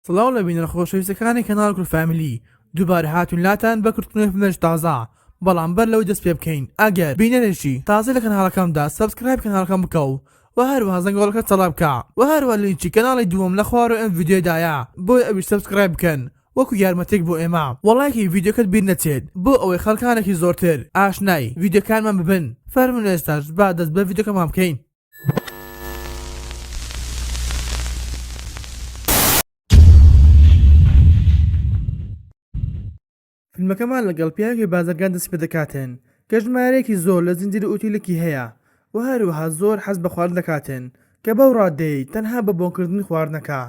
سڵاو لە بینەرە خۆشەویستەکانی کەناڵ کورد فامیلی دووبارە هاتوین لاتان بە کورتکردنەوەی فیلمێکی تازە بەڵام بەر لەوەی دەست پێ بکەین ئەگەر بینەرێکی تازە لە کەناڵەکەمدا subscribe کەناڵەکەم بکە و وە هەروەها زەنگۆڵەکە چالاک بکە وە هەروەها لینکی کەناڵی دووەم لە خوارەوەی ئەم ڤیدیۆیەدایە بۆیە ئەویش subscribe بکەن وەکو یارمەتیەک بۆ ئێمە وە ڵایکی ڤیدیۆکەت بیر نەچێت بۆ ئەوەی خەڵکانێکی زۆرتر ئاشنای ڤیدیۆکانمان ببن فەرموون ئێستاش با دەست بە ڤیدیۆکەمان بکەین. فیلمەکەمان لەگەڵ پیاوێکی بازرگان دەست پێدەکاتن کە ژمارەیەکی زۆر لە زنجیرە ئوتێلێکی هەیە و هەروەها زۆر حەز بە خواردن دەکاتن کە بەو ڕادەیەی تەنها بە بۆنکردنی خواردنەکە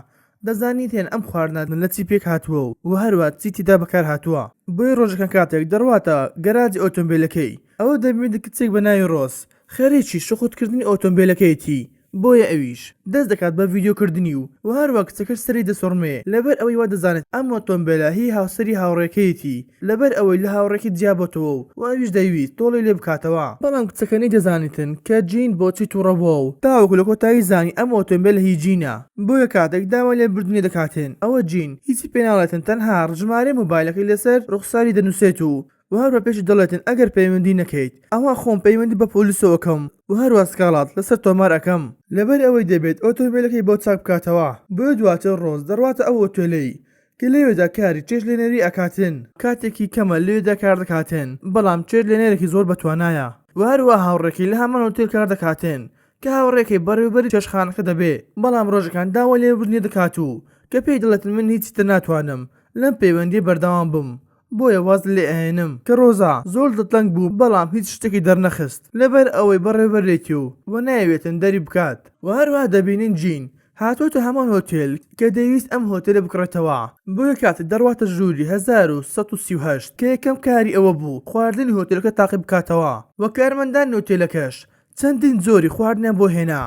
دەزانیتێن ئەم خواردنە لە چی پێک هاتووە و هەروەها چی تێدا بەکار هاتووە. بۆیە ڕۆژەکان کاتێک دەڕواتە گەراجی ئۆتۆمبێلەکەی ئەوە دەبینێت کچێک بە ناوی ڕۆز خەریکی شخوتکردنی ئۆتۆمبێلەکەیەتی بۆیە ئەویش دەست دەکات بە ڤیدیۆ کردنی و وە هەروا کچەکەش سەری دەسوڕمێ لەبەر ئەوەی وا دەزانێت ئەم ئۆتۆمبێلە هی هاوسەری هاوڕێکەیەتی لەبەر ئەوەی لە هاوڕێکەی جیابۆتەوە و ئەویش دەیویست تۆڵەی لێ بکاتەوە. بەڵام کچەکە نەیدەزانیتن کە جین بۆچی توڕە بووە و تاوەکو لە کۆتایی زانی ئەم ئۆتۆمبێلە هی جینە بۆیە کاتێک داوای لێبوردنی دەکاتن ئەوە جین هیچی پێ ناڵێتن تەنها ژمارەی مۆبایلەکەی لەسەر ڕوخساری دەنوسێت و وە هەروا پێشی دەڵێتن ئەگەر پەیوەندی نەکەیت ئەوا خۆم پەیوەندی بە پۆلیسەوە ئەکەم و هەروا سکاڵات لەسەر تۆمار ئەکەم. لەبەر ئەوەی دەبێت ئۆتۆمبێلەکەی بۆ چاک بکاتەوە بۆیە دواتر ڕۆز دەڕواتە ئەو ئۆتێلەی کە لەوێدا کاری چێشتلێنەری ئەکاتن. کاتێکی کەمە لەوێدا کار دەکاتن بەڵام چێشتلێنەرێکی زۆر بەتوانایە وە هەروا هاوڕێکەی لە هەمان ئۆتێل کار دەکاتن کە هاوڕێکەی بەڕێوەبەری چێشتخانەکە دەبێ بەڵام ڕۆژەکان داوای لێبوردنی دەکات و کە پێی دەڵێتن من هیچی تر ناتوانم لەم پەیوەندیە بەردەوام بم بۆیە واز لێ ئەهێنم. کە ڕۆزا زۆر دڵتەنگ بوو بەڵام هیچ شتێکی دەرنەخست لەبەر ئەوەی بەڕێوەبەرێتی و وە نایەوێتن دەری بکات. وە هەروەها دەبینین جین هاتۆتە هەمان هۆتێل کە دەیویست ئەم هۆتێلە بکڕێتەوە بۆیە کاتێک دەڕواتە ژووری 1138 کە یەکەم کاری ئەوە بوو خواردنی هۆتێلەکە تاقی بکاتەوە وە کارمەندانی هۆتێلەکەش چەندین جۆری خواردنیان بۆ هێنا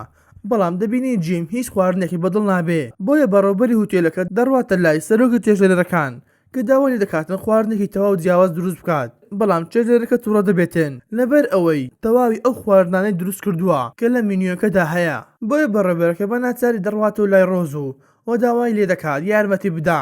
بەڵام دەبینین جیم هیچ خواردنێکی بەدڵ نابێ بۆیە بەڕێوەبەری هوتێلەکە دەڕواتە لای سەرۆکی چێشتلێنەرەکان کە داوای لێ دەکاتن خواردنێکی تەواو جیاواز دروست بکات، بەڵام چێشتلێنەرەکە توڕە دەبێتن لەبەر ئەوەی تەواوی ئەو خواردنانەی دروست کردووە کە لە مینیۆکەدا هەیە، بۆیە بەڕێوبەرەکە بە ناچاری دەڕواتەوە لای ڕۆز و و داوای لێ دەکات یارمەتی بدا،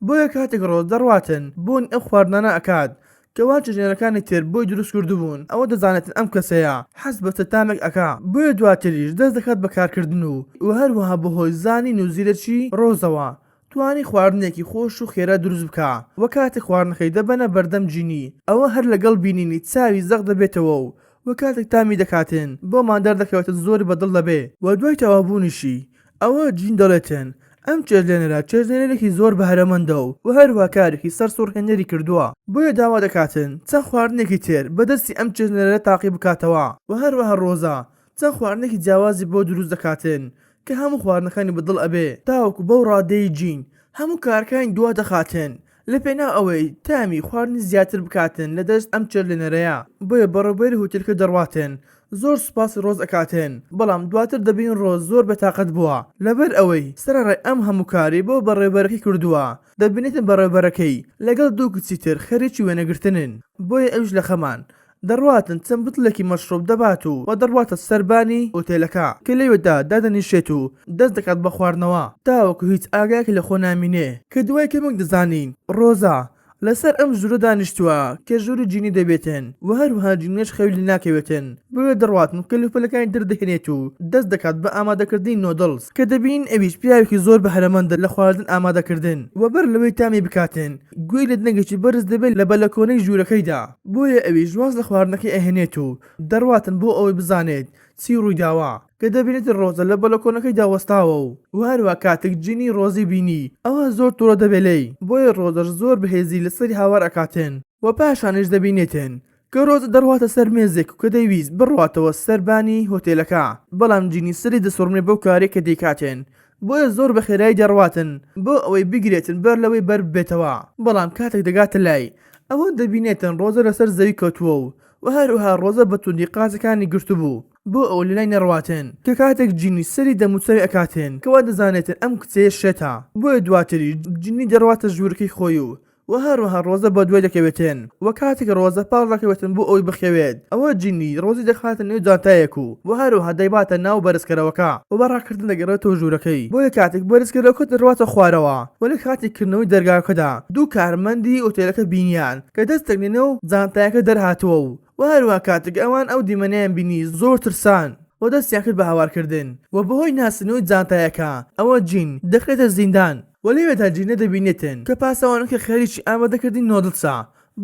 بۆیە کاتێک ڕۆز دەڕواتن بۆنی ئەو خواردنانە ئەکات کەوا چێشتلێنەرەکانی تر بۆی دروست کردبوون ئەوە دەزانێتن ئەم کەسەیە حەز بە چ تامێک ئەکا، بۆیە دواتریش دەست دەکات بە کارکردن و و هەروەها بەهۆی زانین و زیرەکی ڕۆزەوە توانی خواردنێکی خۆش و خێرا دروست بکا و کاتێک خواردنەکەی دەبەنە بەردەم جینی ئەوە هەر لەگەڵ بینینی چاوی زەق دەبێتەوە و و کاتێک تامی دەکاتن بۆمان دەردەکەوێتن زۆری بەدڵ دەبێ. وە دوای تەواوبوونیشی ئەوە جین دەڵێتن ئەم چێشتلێنەرە چێشتلێنەرێکی زۆر بەهرەمەندە و وە هەروەها کارێکی سەرسوڕهێنەری کردووە بۆیە داوا دەکاتن چەند خواردنێکی تر بەدەستی ئەم چێشتلێنەرە تاقی بکاتەوە وە هەروەها ڕۆزا چەند خواردنێکی جیاوازی بۆ دروست دەکاتن کە هەموو خواردنەکانی بە دڵ ئەبێ تاوەکو بەو ڕادەیەی جین هەموو کارەکانی دوا دەخاتن لە پێناو ئەوەی تامی خواردنی زیاتر بکاتن لە دەست ئەم چێشتلێنەرەیە بۆیە بەڕێوبەری هوتێلکە دەڕواتن زۆر سوپاسی ڕۆز ئەکاتن بەڵام دواتر دەبینین ڕۆز زۆر بێتاقەت بووە لەبەر ئەوەی سەرەڕای ئەم هەموو کارەی بۆ بەڕێوبەرەکەی کردووە دەبینێتن بەڕێوبەرەکەی لەگەڵ دوو کچی تر خەریکی وێنەگرتنن بۆیە ئەویش لە خەمان دەڕواتن چەند بتڵێکی مەشڕوب دەبات و و دەڕواتە سەربانی ئوتێلەکە کە لەوێدا دادەنیشێت و دەست دەکات بە خواردنەوە تاوەکو هیچ ئاگایەکی لە خۆ نامینێ. کە دوای کەمێک دەزانین ڕۆزا لەسەر ئەم ژوورە دانیشتووە کە ژووری جینی دەبێتن و هەروەها جینیش خەوی لێ ناکەوێتن بۆیە دەڕواتن و کەلوپەلەکانی دەردەهێنێت و دەست دەکات بە ئامادەکردنی نۆدڵس کە دەبینین ئەویش پیاوێکی زۆر بەهرەمەندە لە خواردن ئامادەکردن و بەر لەوەی تامی بکاتن گوێی لە دەنگێکی بەرز دەبێت لە بەلەکۆنەی ژوورەکەیدا. بۆیە ئەویش واز لە خواردنەکەی ئەهێنێت و دەڕواتن بۆ ئەوەی بزانێت چی ڕوویداوە کە دەبینێت ڕۆزە لە بەلەکۆنەکەیدا وەستاوە و وە هەروا کاتێک جینی ڕۆزی بینی ئەوا زۆر توڕە دەبێت لێی بۆیە ڕۆزەش زۆر بەهێزی لەسەری هاوار ئەکاتن وە پاشانیش دەبینێتن کە ڕۆزە دەڕواتە سەر مێزێک و کە دەیویست بڕواتەوە سەر بانی هۆتێلەکە بەڵام جینی سەری دەسوڕمێ بەو کارەی کە دەیکاتن بۆیە زۆر بە خێرایی دەڕواتن بۆ ئەوەی بگرێتن بەر لەوەی بەر ببێتەوە، بەڵام کاتێک دەگاتە لای ئەوە دەبینێتن ڕۆزە لەسەر زەوی کەوتووە و وە هەروەها ڕۆزە بە توندی قاچەکانی گرتبوو بۆ ئەوەی لەلای نەڕواتن کە کاتێک جینی سەری دەموچاوی ئەکاتن کەوا دەزانێتن ئەم کچەیە شێتە بۆیە دواتریش جینی دەڕواتە ژوورەکەی خۆی و. وە هەروەها ڕۆزە بەدوای دەکەوێتن وە کاتێک ڕۆزە پاڵ دەکەوێتن بۆ ئەوەی بخەوێت ئەوە جینی ڕۆزی دەخاتە نێو جانتایەک و وە هەروەها دەیباتە ناو بەرزکەرەوەکە وە بە ڕاکردن دەگەڕێتەوە ژوورەکەی بۆیە کاتێک بەرزکەرەوەکە دەڕواتە خوارەوە وە لە کاتی کردنەوەی دەرگاکەدا دوو کارمەندی ئوتێلەکە بینیان کە دەستێک لەنێو جانتایەکە دەرهاتووە و وە هەروەها کاتێک ئەوان ئەو دیمەنەیان بینی زۆر ترسان و دەستیان کرد بە هاوارکردن وە بەهۆی ناسینەوەی جانتایەکە ئەوە جین دەخرێتە زیندان. وە لەوێدا جینە دەبینێتن کە پاسەوانەکە خەریکی ئامادەکردنی نۆدڵسە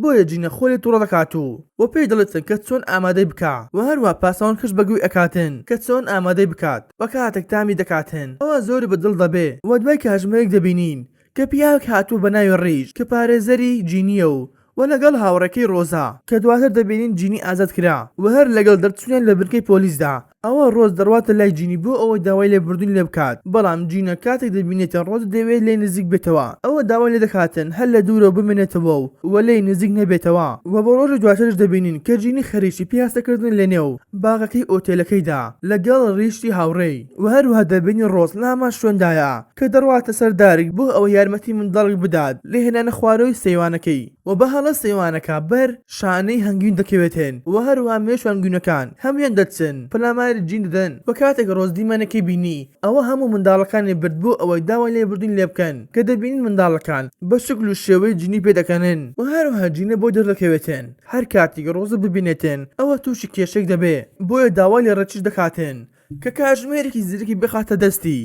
بۆیە جینە خۆی لێ توڕە دەکات و وە پێی دەڵێتن کە چۆن ئامادەی بکا وە هەروەها پاسەوانکەش بە گوێی ئەکاتن کە چۆن ئامادەی بکات وە کاتێک تامی دەکاتن ئەوا زۆری بە دڵ دەبێ وە دوای کاژمێرێک دەبینین کە پیاوێک هاتووە بە ناوی ڕیش کە پارێزەری جینیە و وە لەگەڵ هاوڕێکەی ڕۆزا کە دواتر دەبینین جینی ئازاد کرا وە هەر لەگەڵ دەرچوونیان لە بنکەی پۆلیسدا ئەوا ڕۆز دەڕواتە لای جینی بۆ ئەوەی داوای لێبوردنی لێ بکات بەڵام جینە کاتێک دەبینێتن ڕۆز دەیەوێت لێی نزیک بێتەوە ئەوە داوای لێ دەکاتن هەر لە دوورەوە بمێنێتەوە و وە لێی نزیک نەبێتەوە وە بۆ ڕۆژی دواترش دەبینین کە جینی خەریکی پیاسەکردنە لەنێو باغەکەی ئۆتێلەکەیدا لەگەڵ ڕیشی هاوڕێی وە هەروەها دەبینین ڕۆز لە هەمان شوێندایە کە دەڕواتە سەر دارێک بۆ ئەوەی یارمەتی منداڵێک بدات لە هێنانە خوارەوەی سەیوانەکەی و بە هەڵە سەیوانەکە بەر شانەی هەنگوین دەکەوێتن و هەروەها مێش و هەنگوینەکان هەموویان دەچن پەلاماری جین دەدەن و کاتێک ڕۆز دیمەنەکەی بینی ئەوە هەموو منداڵەکانی برد بۆ ئەوەی داوای لێبوردنی لێبکەن کە دەبینین منداڵەکان بە شکل و شێوەی جینی پێدەکەنن و هەروەها جینە بۆی دەردەکەوێتن هەر کاتێک ڕۆز ببینێتن ئەوە توشی کێشەیەک دەبێ بۆیە داوای لە ڕێچیش دەکاتن کە کاژمێرێکی زیرەکی بخاتە دەستی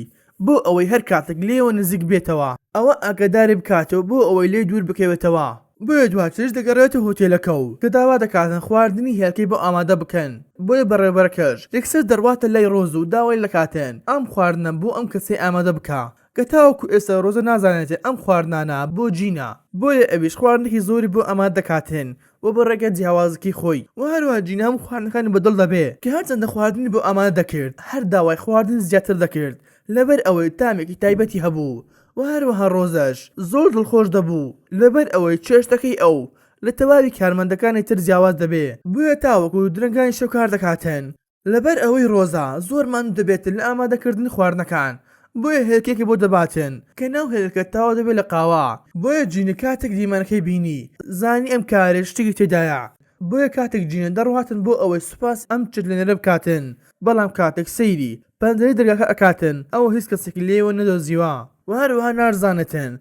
بۆ ئەوەی هەر کاتێک لێیەوە نزیک بێتەوە ئەوە ئاگاداری بکاتەوە بۆ ئەوەی لێی دوور بکەوێتەوە. بۆیە دواتریش دەگەڕێتەوە هۆتێلەکە و کە داوا دەکاتن خواردنی هێلکەی بۆ ئامادە بکەن بۆیە بەڕێوبەرەکەش یەکسەر دەڕواتە لای ڕۆز و داوای لەکاتن ئەم خواردنە بۆ ئەم کەسەی ئامادە بکە کە تاوەکو ئێستا ڕۆزە نازانێتن ئەم خواردنانە بۆ جینە بۆیە ئەویش خواردنێکی زۆری بۆ ئامادە دەکاتن و بە ڕێگە جیاوازەکەی خۆی و هەروەها جینە هەموو خواردنەکانی بە دڵ دەبێ کە هەرچەندە خواردنی بۆ ئامادە دەکرد هەر داوای خواردنی زیاتر دەکرد لەبەر ئەوەی تامێکی تایبەتی هەبوو و هەروەها ڕۆزەش زۆر دڵخۆش دەبوو لەبەر ئەوەی چێشتەکەی ئەو لە تەواوی کارمەندەکانی تر جیاواز دەبێ بۆیە تاوەکو درەنگانی شەو کار دەکاتن. لەبەر ئەوەی ڕۆزا زۆر ماندوو دەبێتن لە ئامادەکردنی خواردنەکان بۆیە هێلکەیەکی بۆ دەباتن کە ناو هێلکە تەواو دەبێت لە قاوە بۆیە جینە کاتێک دیمەنەکەی بینی زانی ئەم کارەی شتێکی تێدایە بۆیە کاتێک جینە دەڕواتن بۆ ئەوەی سوپاسی ئەم چێشتلێنەرە بکاتن بەڵام کاتێک سەیری پەنجەرەی دەرگاکە ئەکاتن ئەوە هیچ کەسێکی لێوە نەدۆزیوە وە هەروەها نارزانێتن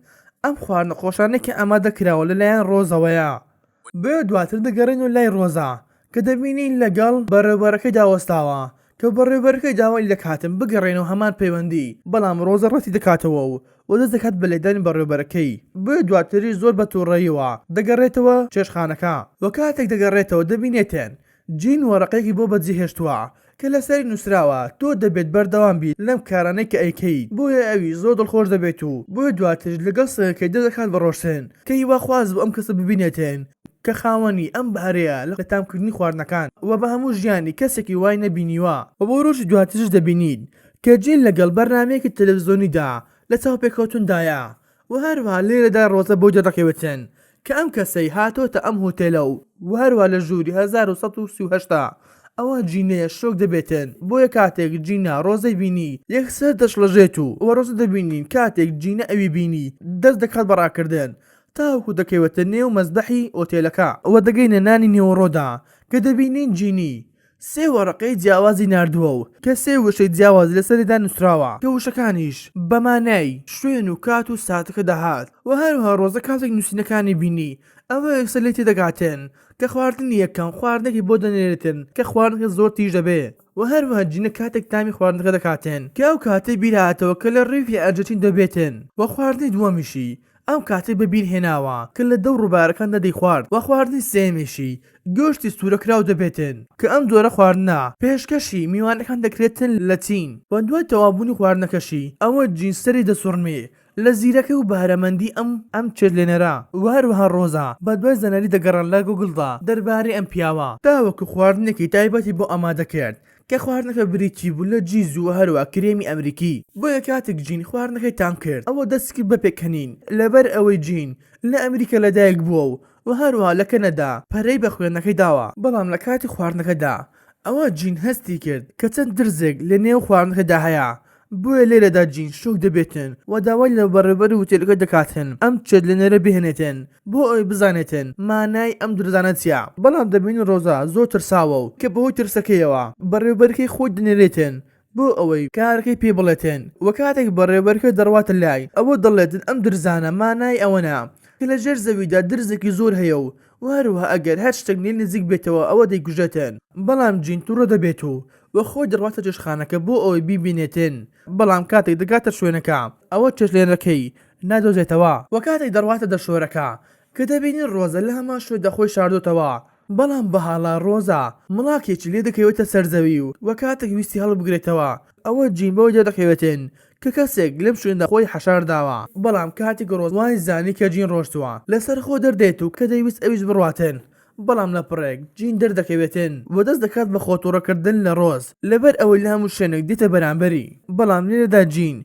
ئەم خواردنە خۆشانەی کە ئامادە کراوە لەلایەن ڕۆزەوەیە. بۆیە دواتر دەگەڕێینەوە لای ڕۆزا کە دەبینین لەگەڵ بەڕێوبەرەکەیدا وەستاوە کە بەڕێوبەرەکەی داوای لێکاتن بگەڕێنەوە هەمان پەیوەندی بەڵام ڕۆزە ڕەتی دەکاتەوە و و دەست دەکات بە لێدانی بەڕێوبەرەکەی بۆیە دواتریش زۆر بە توڕەییەوە دەگەڕێتەوە چێشتخانەکە و کاتێک دەگەڕێتەوە دەبینێتن جین وەرەقەیەکی بۆ بەجێهێشتووە کە لەسەری نووسراوە تۆ دەبێت بەردەوام بیت لەم کارانەی کە ئەیکەیت بۆیە ئەویش زۆر دڵخۆش دەبێت و بۆیە دواتریش لەگەڵ سەگەکەی دەست دەکات بە ڕۆشتن کە هیواخواز بوو ئەم کەسە ببینێتن کە خاوەنی ئەم بەهرەیە لە تامکردنی خواردنەکان و بە هەموو ژیانی کەسێکی وای نەبینیوە. وە بۆ ڕۆژی دواتریش دەبینیت کە جین لەگەڵ بەرنامەیەکی تەلەفزیۆنیدا لە چاوپێکەوتندایە و هەروەها لێرەدا ڕۆزە بۆی دەردەکەوێتن کە ئەم کەسەی هاتۆتە ئەم هۆتێلە و هەروەها لە ژووری 1138 ە ئەوە جینەیە شۆک دەبێتن بۆیە کاتێک جینا ڕۆزەی بینی یەکسەر دەشڵەژێت و وە ڕۆزە دەبینین کاتێک جینا ئەوی بینی دەست دەکات بە ڕاکردن تاوەکو دەکەوێتە نێو مەزبەحی ئۆتێلەکە و دەگەینە نانی نێوەڕۆدا کە دەبینین جینی سێ وەرەقەی جیاوازی ناردووە و کە سێ وشەی جیاواز لەسەریدا نووسراوە کە وشەکانیش بە مانای شوێن و کات و ساتەکە دەهات و هەروەها ڕۆزە کاتێک نووسینەکانی بینی ئەوە یەکسەر لێی تێدەگاتن کە خواردنی یەکەم خواردنێکی بۆ دەنێرێتن کە خواردنەکە زۆر تیژ دەبێ و هەروەها جینە کاتێک تامی خواردنەکە دەکاتن کە ئەو کاتەی بیرهاتەوە کە لە ڕیفی ئەرجەنتین دەبێتن و خواردنی دووەمیشی ئەم کاتەی بە بیر هێناوە کە لە دەو ڕووبارەکاندا دەیخوارد و خواردنی سێیەمیشی گۆشتی سوورەکراو دەبێتن کە ئەم جۆرە خواردنە پێشکەشی میوانەکان دەکرێتن لە چین و دوای تەواوبوونی خواردنەکەشی ئەوە جین سەری دەسوڕمێ لە زیرەکی و بەهرەمەندی ئەم ئەم چێشتلێنەرە و هەروەها ڕۆزا بە دوای زانیاری دەگەڕان لە گوگڵدا دەربارەی ئەم پیاوە تاوەکو خواردنێکی تایبەتی بۆ ئامادە کرد کە خواردنەکە بریتی بوو لە cheese و هەروەها کرێمی ئەمریکی، بۆیە کاتێک جین خواردنەکەی تام کرد ئەوە دەستی کرد بە پێکەنین لەبەر ئەوەی جین لە ئەمریکا لەدایک بووە و و هەروەها لە کەنەدا پەرەی بە خوێندنەکەی داوە، بەڵام لە کاتی خواردنەکەدا ئەوە جین هەستی کرد کە چەند درزێک لە نێو خواردنەکەدا هەیە. بۆیە لێرەدا جین شۆک دەبێتن و داوای لە بەڕێوبەری هوتێلەکە دەکاتن ئەم چێشتلێنەرە بهێنێتن بۆ ئەوەی بزانێتن مانای ئەم درزانە چیە، بەڵام دەبینین ڕۆزا زۆر ترساوە و کە بەهۆی ترسەکەیەوە بەڕێوبەرەکەی خۆی دەنێرێتن بۆ ئەوەی کارەکەی پێ بڵێتن و کاتێک بەڕێوبەرەکە دەڕواتە لای ئەوە دەڵێتن ئەم درزانە مانای ئەوەنە کە لە ژێر زەویدا درزێکی زۆر هەیە و هەروەها ئەگەر هەر شتێک لێی نزیک بێتەوە ئەوە دەیکوژێتن. بەڵام جین توڕە دەبێت و و خۆی دەڕواتە چێشتخانەکە بۆ ئەوەی بیبینێتن، بەڵام کاتێک دەگاتە شوێنەکە ئەوە چێشتلێنەرەکەی نادۆزێتەوە. وە کاتێک دەڕواتە دەشۆرەکە کە دەبینین ڕۆزە لە هەمان شوێندا خۆی شاردۆتەوە، بەڵام بە هەڵە ڕۆزە مڵاکێکی لێ دەکەوێتە سەر زەوی و کاتێک ویستی هەڵبگرێتەوە ئەوە جین بەوەی دەردەکەوێتن کە کەسێک لەم شوێندا خۆی حەشار داوە، بەڵام کاتێک ڕۆز وای زانی کە جین ڕۆشتووە لەسەر خۆ دەردێت و کە دەیویست ئەویش بڕواتن بەڵام لە پڕێک جین دەردەکەوێتن و دەست دەکات بە خۆتوڕەکردن لە ڕۆز لەبەر ئەوەی لە هەموو شوێنێک دێتە بەرامبەری، بەڵام لێرەدا جین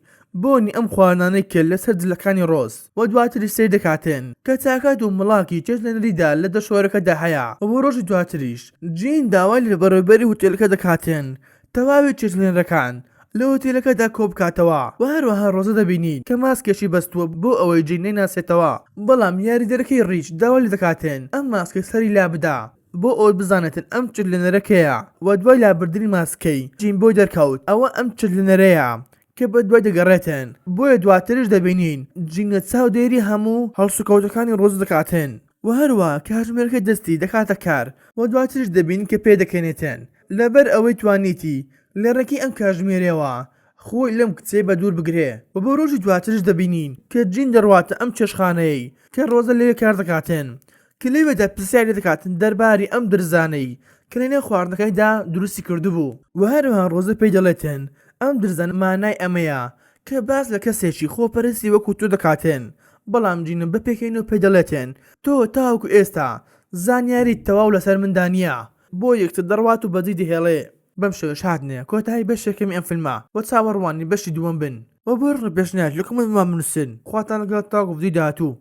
بۆنی ئەم خواردنانەی کرد لەسەر جلەکانی ڕۆز و دواتریش سەیر دەکاتن کە چاکەت و مڵاکی چێشتلێنەریدا لە دەشۆرەکەدا هەیە و بۆ ڕۆژی دواتریش جین داوای لە بەڕێوبەری هوتێلەکە دەکاتن تەواوی چێشتلێنەرەکان لە هوتێلەکەدا کۆبکاتەوە و هەروەها ڕۆزە دەبینین کە ماسکێکی بەستووە بۆ ئەوەی جین نەیناسێتەوە بەڵام یاریدەرەکەی ڕیچ داوای لێدەکاتن ئەم ماسکەی سەری لابدا بۆ ئەوەی بزانێتن ئەم چێشتلێنەرە کێیە و دوای لابردنی ماسکەی جین بۆی دەرکەوت ئەوە ئەم چێشتلێنەرەیە کە بەدوای دەگەڕێتن بۆیە دواتریش دەبینین جین چاودێری هەموو هەڵسوکەوتەکانی ڕۆز دەکاتن و هەروەها کاتژمێرەکەی دەستی دەکاتە کار و دواتریش دەبینین کە پێدەکەنێتن لەبەر ئەوەی توانیتی لە ڕێگەی ئەم کاتژمێرەوە خۆی لەم کچەی بەدوور بگرێ و بۆ ڕۆژی دواتریش دەبینین کە جین دەڕواتە ئەم چێشتخانەیەی کە ڕۆزە لەوێ کار دەکاتن کە لەوێدا پرسیاری لێ دەکاتن دەرباری ئەم درزانەی کە لەنێو خواردنەکەیدا دروستی کردبوو. وە هەروەها ڕۆزە پێی دەڵێتن ئەم درزانە مانای ئەمەیە کە باس لە کەسێکی خۆپەرستی وەکو تۆ دەکاتن، بەڵام جینە بە پێکەنینەوە پێی دەڵێتن تۆ تاوەکو ئێستا زانیاریت تەواو لەسەر مندا نییە، بۆ یەکتر دەڕوات و بەجێی دەهێڵێ. بەم شێوەیەش هاتنە کۆتایی بەشی یەکەمی ئەم فیلمە و چاوەڕوانی بەشی دووەم بن و بۆ ڕێ پێشنیاریش لە کۆمێنت بۆمان بنوسن. خواتان لەگەڵ تاوەکو ڤیدیۆی داهاتوو.